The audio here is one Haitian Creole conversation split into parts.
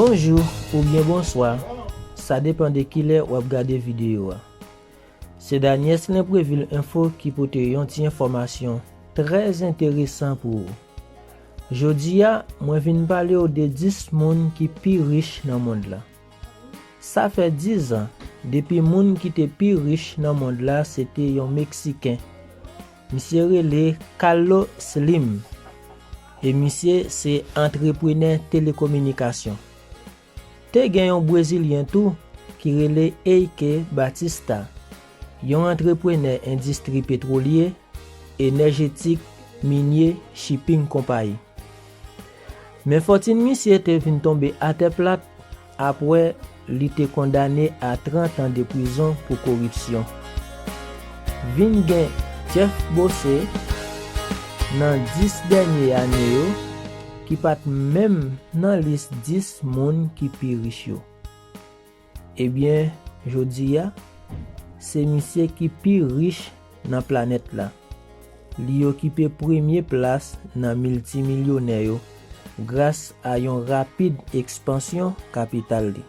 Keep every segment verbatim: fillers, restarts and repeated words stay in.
Bonjou oubyen bonswa, sa depann de kilè w ap gade videyo a. Se Daniès Lemprevil Enfo ki pote yon ti enfòmasyon trè enteresan pou ou. Jodi a, mwen vin pale w de dis moun ki pi rich nan mond la. Sa fè dis an depi moun ki te pi rich nan mond la se te yon Meksiken. Misye rele Carlos Slim. E misye se antreprenè telekominikasyon. Te gen yon Brezilyen tou ki rele Eike Batista, yon antreprenè endistri petwolye, enèjetik, minye, shipping konpayi. Men fòtin misye te vin tonbe atè plat apre li te kondane a trant an de prizon pou koripsyon. Vin gen Jeff Bezos nan dis dènye ane yo ki pa t menm nan lis dis moun ki pi rich yo. Ebyen, jodi a, se misye ki pi rich nan planèt la. Li okipe premye plas nan miltimilyonè yo gras a yon rapid ekspansyon kapital li.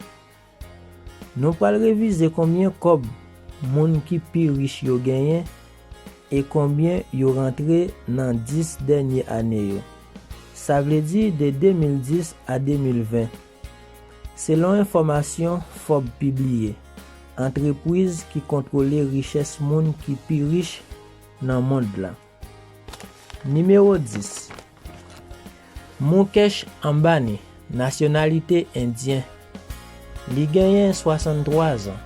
Nou pral revize konbyen kòb moun ki pi rich yo genyen e konbyen yo rantre nan dis dènye ane yo. Sa vle di de de mil dis a de mil ven. Selon enfòmasyon Forbes pibliye, antrepriz ki kontwole richès moun ki pi rich nan mond la. Nimewo dis. Mukesh Ambani, nasyonalite endyen. Li genyen swasanntwa zan.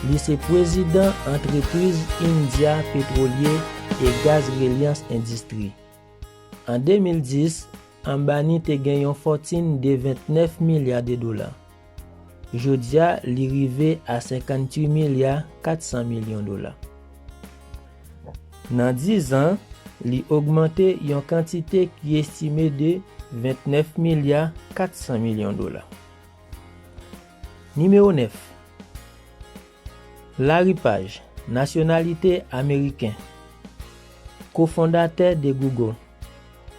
Li se prezidan antrepriz India Petwolye e Gaz Reliance Industries. An de mil dis, Ambani te gen yon fòtin de ventnèf milya de dola. Jodi a, li rive a senkantuit milya kat san milyon dola. Nan dis zan, li ogmante yon kantite ki estime de ventnèf milya kat san milyon dola. Nimewo nèf. Larry Page, nasyonalite ameriken, kofondatè de Google.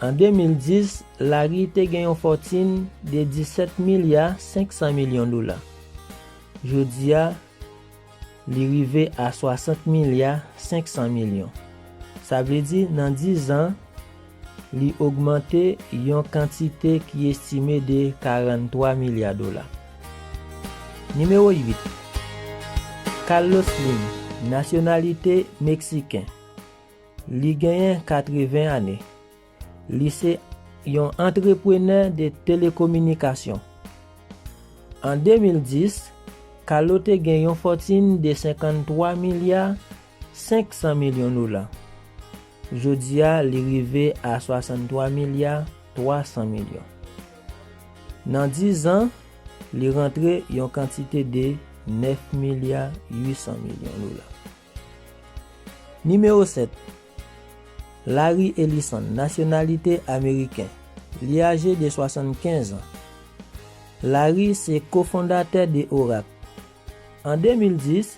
An de mil dis, Larry te gen yon fòtin de disèt milya senk san milyon dola. Jodi a, li rive a swasant milya senk san milyon. Sa vle di, nan dis zan, li ogmante yon kantite ki estime de karanntwa milya dola. Nimewo uit. Carlos Slim, nasyonalite meksiken. Li genyen katreven ane. Li se yon antreprenè de telekominikasyon. An de mil dis, Carlos te gen yon fòtin de senkanntwa milya senk san milyon dola. Jodi a, li rive a swasanntwa milya twa san milyon. Nan dis zan, li rantre yon kantite de nèf milya uit san milyon dola. Nimewo sèt. Larry Ellison, nasyonalite ameriken. Li aje de swasannkenz an. Larry se kofondatè de Oracle. An de mil dis,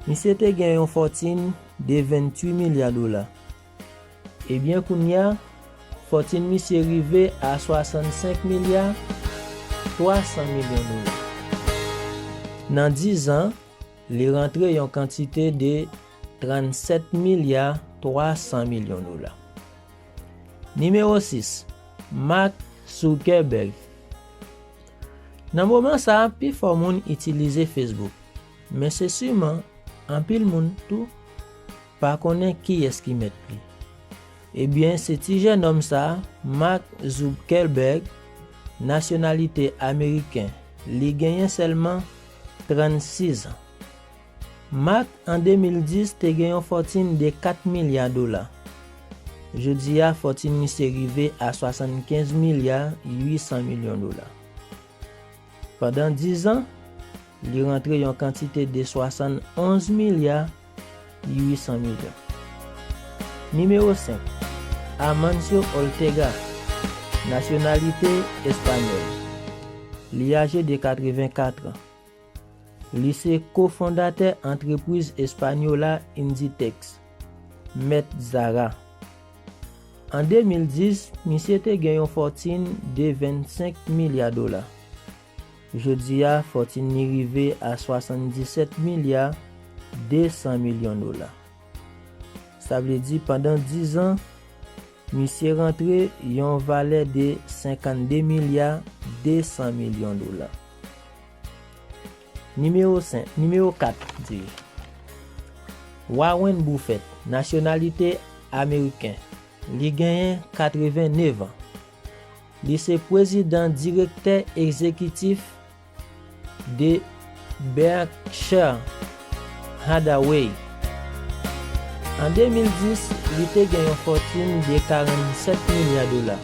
misye te gen yon fòtin de venntuit milya dola. Ebyen, kounye a, fòtin misye rive a swasannsenk milya twa san milyon dola. Nan dis zan, li rantre yon kantite de trannsèt milya twa san milyon dola. Nimewo sis, Mark Zuckerberg. Nan moman sa a, pifò moun itilize Facebook, men se siman anpil moun tou pa konnen kiyès ki mèt li. Ebyen, se ti jènòm sa a, Mark Zuckerberg, nasyonalite ameriken, li genyen sèlman trannsis an. Mark, an de mil dis, te gen yon fòtin de kat milya dola. Jodi a, fòtin misye rive a swasannkenz milya uit san milyon dola. Pandan dis zan, li rantre yon kantite de swasannonz milya uit san milyon. Nimewo senk, Amancio Ortega, nasyonalite espanyòl. Li aje de katrevenkat an. Li se kofondatè antrepriz espanyola Inditex, mèt Zara. An de mil dis, misye te gen yon fòtin de vennsenk milya dola. Jodi a, fòtin li rive a swasanndisèt milya de san milyon dola. Sa vle di, pandan diz an, misye rantre yon valè de senkannde milya de san milyon dola. Nimewo senk, nimewo kat, di. Warren Buffett, nasyonalite ameriken, li genyen katrevennev an. Li se prezidan direktè egzekitif de Berkshire Hathaway. An de mil dis, li te gen yon fòtin de karannsèt milya dola.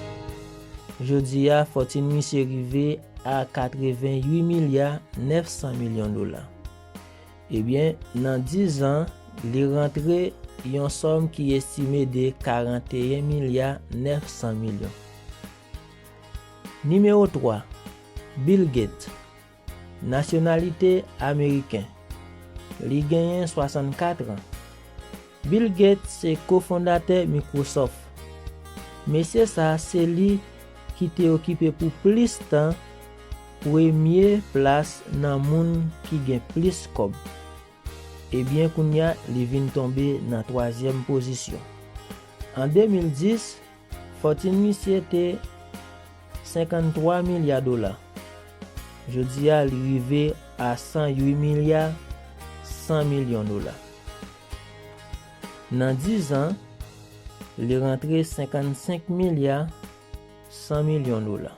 Jodi a, fòtin misye rive a katreventuit milya nèf san milyon dola. Ebyen, nan diz an, li rantre yon sòm ki estime de karanteyen milya nèf san milyon. Nimewo twa, Bill Gates, nasyonalite ameriken. Li genyen swasannkat an. Bill Gates se kofondatè Microsoft. Mesye sa a se li ki te okipe pou plis tan premye plas nan moun ki gen plis kòb. Ebyen, kounye a, li vin tonbe nan twazyèm pozisyon. An de mil dis, fòtin misye te senkanntwa milya dola. Jodi a, li rive a san uit milya san milyon dola. Nan diz an, li rantre senkannsenk milya san milyon dola.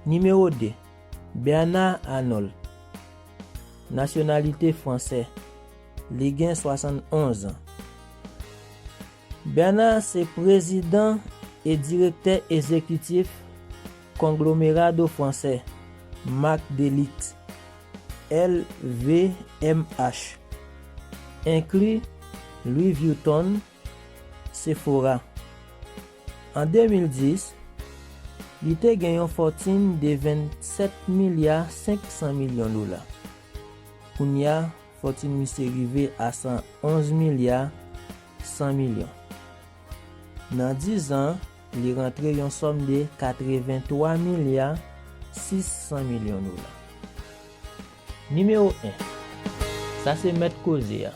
Nimewo de, Bernard Arnault, nasyonalite fransè, li gen swasannonz an. Bernard se prezidan e direktè egzekitif Conglomerado Français Marques de Luxe, L V M H, enkli Louis Vuitton, Sephora. An de mil dis, li te gen yon fòtin de vennsèt milya senk san milyon dola. Kounye a, fòtin misye rive a san onz milya san milyon. Nan diz an, li rantre yon sòm de katreventwa milya sis san milyon dola. Nimewo en. Sa se mèt koze a.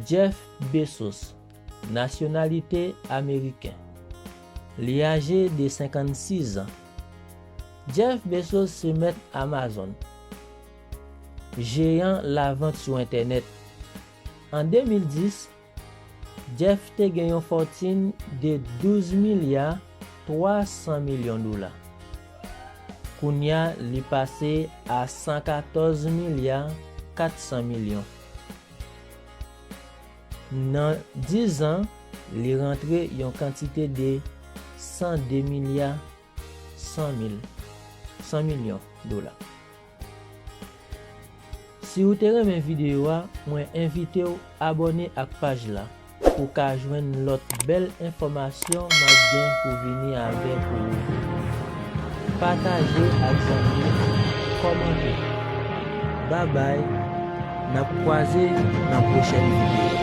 Jeff Bezos, nasyonalite ameriken. Li aje de senkannsis an. Jeff Bezos se mèt Amazon, jeyan lavant sou entènèt. An de mil dis, Jeff te gen yon fòtin de douz milya twa san milyon dola. Kounye a, li pase a san katòz milya kat san milyon. Nan diz an, li rantre yon kantite de san de milya san mil, san milyon dola. Si w te renmen videyo a, mwen envite w abòne ak paj la pou w ka jwenn lòt bèl enfòmasyon m ap gen pou vini avè pou ou. Pataje ak zanmi w, kòmante. Babay, n ap kwaze nan pwochèn videyo.